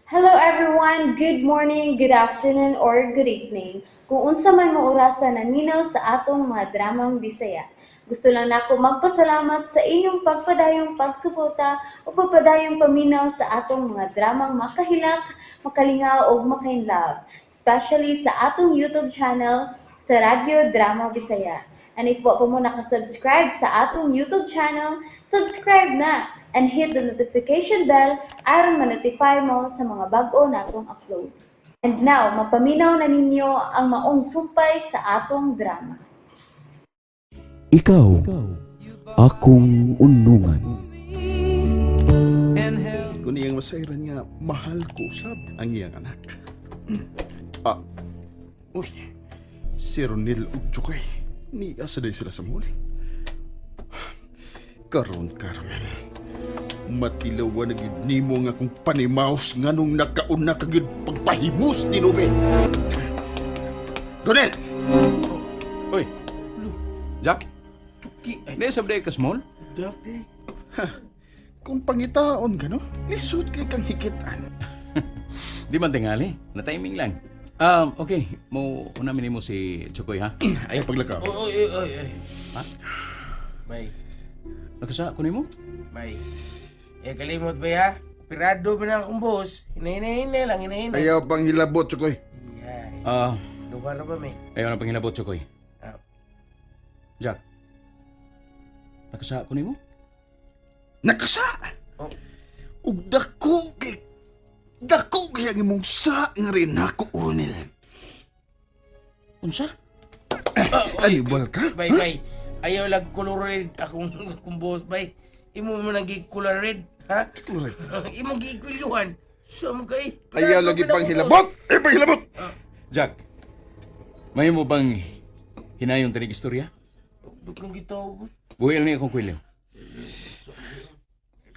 Hello everyone! Good morning, good afternoon, or good evening. Kung unsa man mo orasa naminaw sa atong mga dramang Bisaya. Gusto lang nako magpasalamat sa inyong pagpadayong pagsuporta o pagpadayong paminaw sa atong mga dramang makahilak, makalingaw ug makainlove, especially sa atong YouTube channel sa Radyo Drama Bisaya. And if wa pa mo nakasubscribe sa atong YouTube channel, subscribe na and hit the notification bell aron ma-notify mo sa mga bag-o natong uploads. And now, mapaminaw na ninyo ang maong sumpay sa atong drama. Ikaw, akong unungan. Kung iyang masayran nga, mahal ko usab ang iyang anak. Ah, uy, si Ronel ug Jukay, niya sa day sila sa mall. Karon, Carmen, matilawan na gyud nimo nga akong panimaos nganong nakauna ka gyud pagpahimos ni Nobe. Ronel! Uy. Jack? Di sa ka small? Jack, eh. Ha, kung pangitaon ka, no? Lisod kay kang hikitan. Di man tingali. Na-timing lang. Okay. Mo una mo si Chokoy, ha? Ayaw paglakaw. Oy, oy, oy, oy. Ha? Bay, Nakasa ko nimo? Bay. Eh, kalimot ba ya? Pirado ba na akong boss? Hinay-hinay lang, hinay-hinay. Ayaw pang hilabot, Chokoy. Yeah. Ah, Duha na ba, may? Ayaw na panghilabot, Chokoy. Ah. Jack. Nakasa ko nimo? Nakasa! Oh. Ug dako kay ang imong sa nga rin nako, Ronel. Unsa? Alibal ka? Bay, bay. Ayaw lang color red akong boss, bay. Imo mo nang gi-color red, ha? Color red. Imo gi-ikwilyuhan. Sa mo kay? Ayaw lagi pang hilabot! Ay, pang hilabot! Jack. May mo bang hinayon tanig istorya? Dukang kita, boss. Buhil ni akong kwilyo.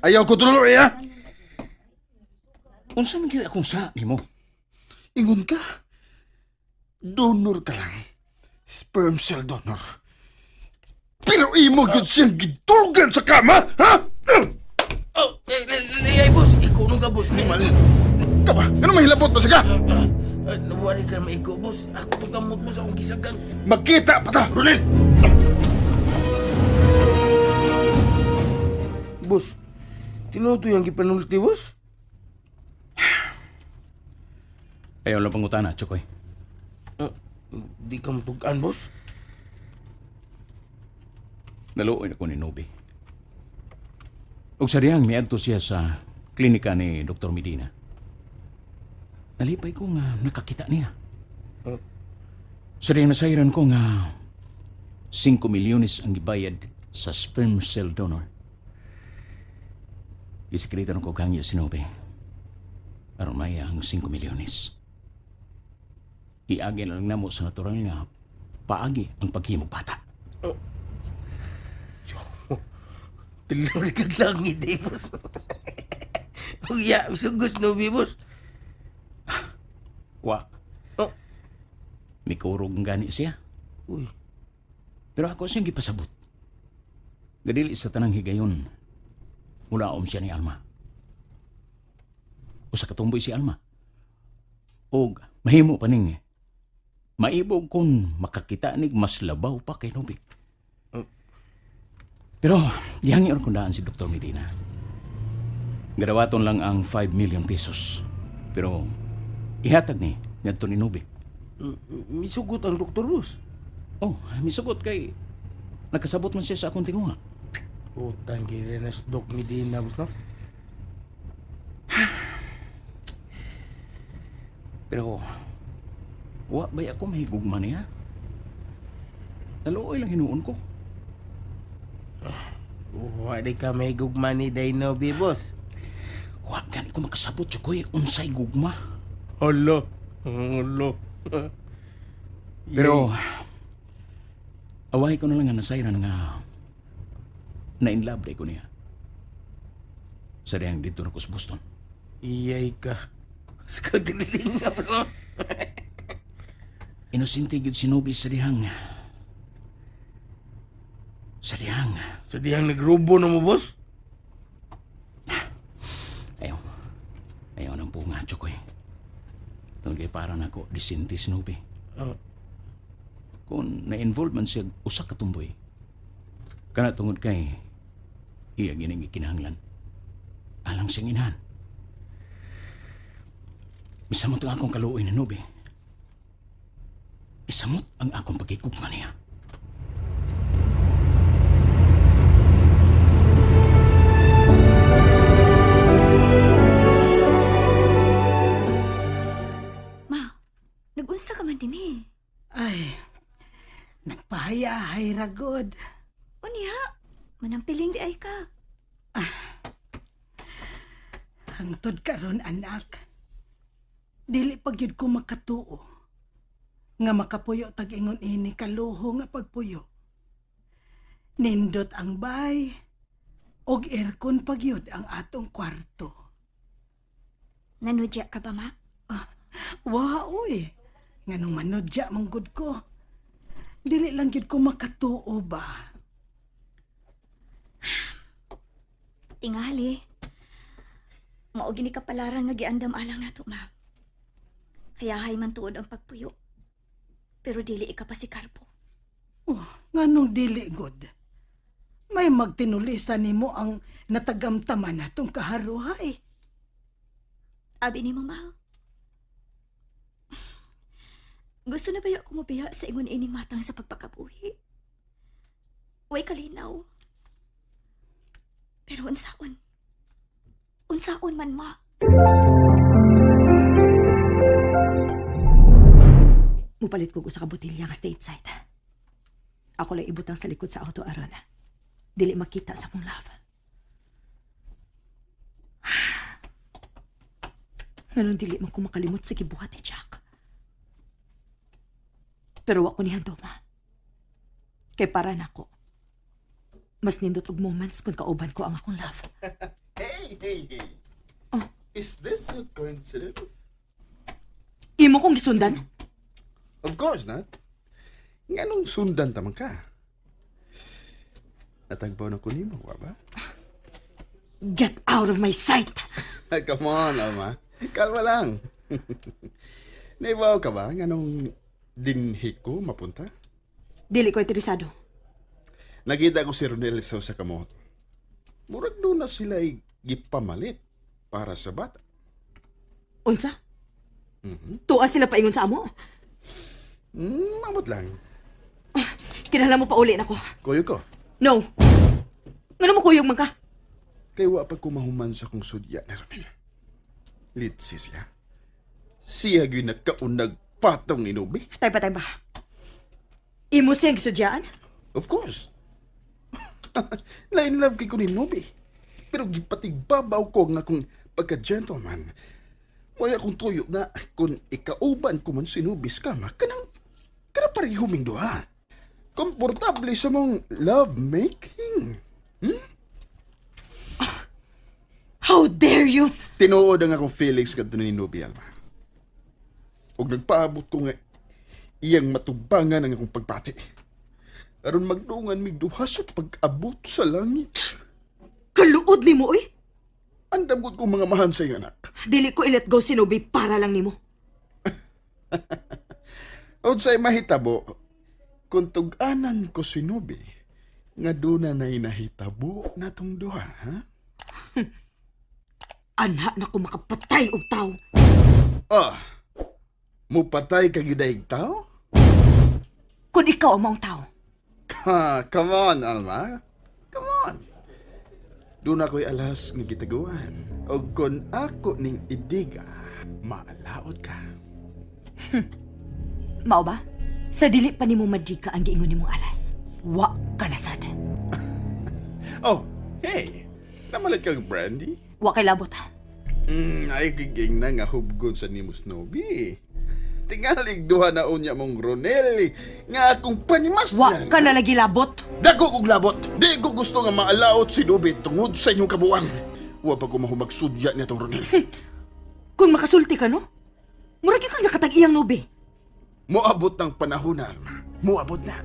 Ayaw ko tuloy, ha? Unsa man gyud akong sa nimo? Ingon ka. Donor ka lang. Sperm cell donor. Pero imo gyud siyang gitulgan sa kama, ha? Oh, eh, eh, eh, ay, boss. Ikaw nung ka, boss. Mal. Ka ba? Ano mahilabot ba siya ka? Nawari ka maigo, boss. Ako tong kamot, boss. Akong gisagang. Magkita pa ta, Ronel! Boss, tinuto yung gipanulti, boss? Ayaw lang pangutana, Chokoy. Di ka matugaan, boss. Naluoy ako ni Nobi. Ug sa dihang miadto siya sa klinika ni Dr. Medina. Nalipay ko nga nakakita niya. Oh. Sa dihang nasayran ko nga 5 milyones ang gibayad sa sperm cell donor. Isikreto ko kang si Nobi. Aron maya ang 5 milyones. Iagi na lang namo sa natural nga paagi ang paghimog bata. Tulor ka langit, eh, boss. Uya, sugos no, boss. Wa. Oh. Mikurog gani siya. Uy, Pero ako siyang gipasabot. Gadili sa tanang higayon, mulaom siya ni Alma. Usa ka tumboy si Alma. Og mahimo pa ning maibog kung makakita nig mas labaw pa kay Nobi. Pero gihangyo kong daan si Dr. Medina. Gadawaton lang ang 5 million pesos. Pero ihatag ni ngadto ni Nobi. Misugot ang doktor, boss. Oh, misugot kay nakasabot man siya sa akong tinguha. Utang kay na si Doc Medina, boss, no? Pero wa bay ako mahigugma niya. Naluoy lang hinuon ko. Wa di ka may gugma ni Dino, boss. Wa gani ko makasabot Chokoy unsay gugma. Hala. Hala. Pero away ko na lang nga nasayran nga na in love day ko niya. Sa dihang dito na ko sa Boston. Iyay ka. Sa dililing nga, boss, no? Inosente gyud si Nobi sa dihang Sa dihang nagrubo na mo, boss? Ayaw. Ayaw nang punga, Chokoy. Tungod kay para nako disente si Nubi. Oh. Kung na-involve man siya usa ka tumboy. Kana tungod kay iya gining gikinahanglan. Alang siyang inahan. Misamot ang akong kaluoy ni Nubi. Isamot ang akong pagkikugma niya. Ma, nag-unsa ka man din eh. Ay, nagpahayahay ragod. Unya, manampiling di ay ka. Hangtod karon anak. Dili pa gyud ko makatuo. Nga makapuyo tag ingon ini kaluho nga pagpuyo. Nindot ang bay og aircon pa gyud ang atong kwarto. Nanudya ka ba, ma? Wa oy. Nganong manudya man gud ko. Dili lang gyud ko makatuo ba. Tingali. Mao gini kapalaran nga giandam alang nato, ma. Hayahay man tuod ang pagpuyo. Pero dili ikapasikarpo. Oh, nganong dili gud. May magtinulisan nimo ang natagamtaman natong kaharuhay. Abi ni mo, ma. Gusto na ba ako mabiya sa ingon ining matang sa pagpakabuhi? Way kalinaw. Pero unsaon? Unsaon man, ma? Mupalit ko sa kabotilya nga stateside. Ako lang ibutang sa likod sa auto aron. Dili makita sa akong love. Nganong dili man ko makalimot sa gibuhat ni Jack. Pero wa ko ni handoma. Kay para nako. Mas nindot og moments kung kauban ko ang akong love. Hey, hey, hey. Oh. Is this a coincidence? Imo kong gisundan? Of course not. Nganong sundan taman ka? Natagbaw na ko nimo, wa ba? Get out of my sight! Come on, Alma. Kalma lang. Naibaw ka ba nganong dinhi ko mapunta? Dili ko interesado. Nakita ko si Ronel sa usa ka mall. Murag doon na sila ay gipamalit para sa bata. Unsa? Tuwa sila paingon sa amo. Mamot lang. Kinahanglan mo pa uli nako. Kuyo ko. No. Ngano mo kuyog man ka? Kay wa pa kumahuman sa kong sudya ni Ronel. Litsi siya. Siya gyud nagkaunag patong inubi. Tay pa, tay ba? Imo siyang gisudyaan? Of course. Na in love kay ko ni Nobi. Pero gipatigbabaw ko nga kung pagka-gentleman. Wala akong tuyo na kung ikauban ko man si Nobi sa kama, kanang, kanang pareho ming duha. Komportable sa mong love making. How dare you? Tinuod ang akong feelings kadto ni Nobi, Alma. Ug nagpaabot ko nga iyang matubangan ang akong pagbati. Aron magdungan mig duha sa pag-abot sa langit. Kaluod nimo oy. Andam gud kong mga mahan sa iyong anak. Dili ko i-let go si Nobi para lang nimo. Unsay mahitabo kung tug-anan ko si Nobi nga duna na'y nahitabo natong duha, ha? Anha na ko makapatay og tawo. Ah, mupatay ka gidaig tao? Kun ikaw ang maong tawo. Ha, come on, Alma. Come on. Doon ako'y alas nga gitaguan. O kung ako ning idiga, maalaot ka. Mao ba? Sa dili pa nimo madika ang giingon nimong alas. Wa ka na sad. Oh, hey. Namalit kang brandy? Wa kay labot. Ay giging na nga hubgon sa nimo Snowy. Tingalig duha na unya mong Ronel nga akong panimas Wa ka na lagi labot. Dako kog labot. Di ko gusto nga maalaot si Nubi tungod sa inyong kabuang. Wa pa ko mahumagsudya niya tong Ronel. Kung makasulti ka no? Murag gyud kang nakatag-iyang Nobi. Moabot ng panahon na, Alma. Moabot na.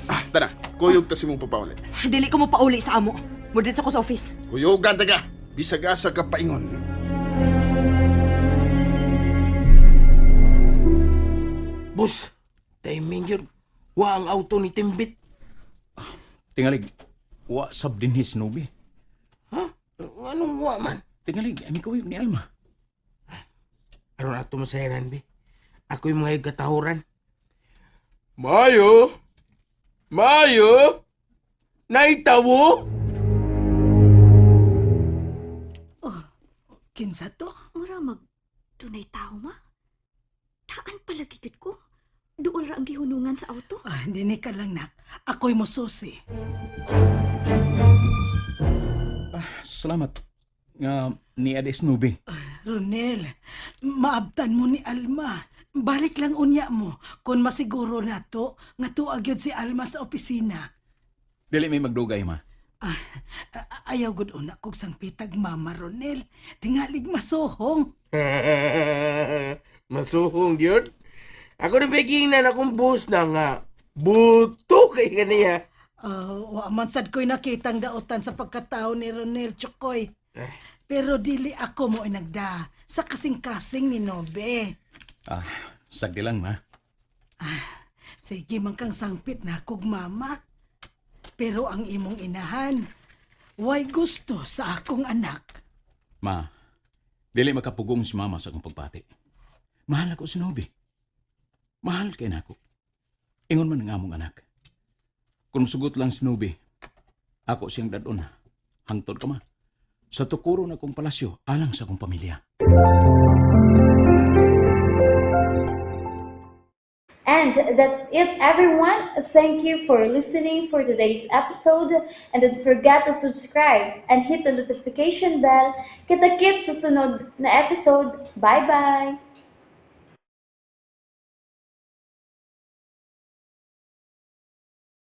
Ah, tara. Kuyog ta si mong papauli. Dili ko mo pauli sa amo. Mudrit ko sa office. Kuyugan ta ka. Bisag asa ka paingon. Boss, timing yun. Wa ang auto ni Timbit. Tingalig, wa sab din his Nobi. Ha? Anong wa man? Tingalig, ami ko ni Alma. Aron ato masayaran, be. Ako yung mga katahuran. Mayo? Mayo? Naitawo? Kinsa to? Mura mag dunay tao ma. Taan palagi gid ko. Duol ra ang gihunungan sa auto. Ah, dini ka lang, nak. Ako'y mususi. Salamat nga ni Ades Nobi. Ronel, maabtan mo ni Alma. Balik lang unya mo kung masiguro na to nga tuag yun si Alma sa opisina. Dili may magdugay, ma. Ah, ayaw gud una kog sangpitag mama Ronel. Tingalig masuhong. Masuhong yun. Ako na begging na akong boss na nga. Buto kay kaniya. Ah, wa man sad ko'y nakitang daotan sa pagkatao ni Ronel Chokoy. Pero dili ako mo inagda sa kasing-kasing ni Nobe. Ah, sagdi lang, ma. Sige man kang sangpit na kog mama. Pero ang imong inahan, way gusto sa akong anak. Ma, dili makapugong si mama sa akong pagpati. Mahal ako si Nobi. Mahal kay nako. Ingon man ang among anak. Kung sugot lang si Nobi, ako siyang dadon. Hangtod ka ma. Sa tukuro na kong palasyo, alang sa akong pamilya. And that's it, everyone. Thank you for listening for today's episode. And don't forget to subscribe and hit the notification bell. Kita-kits sa sunod na episode. Bye-bye!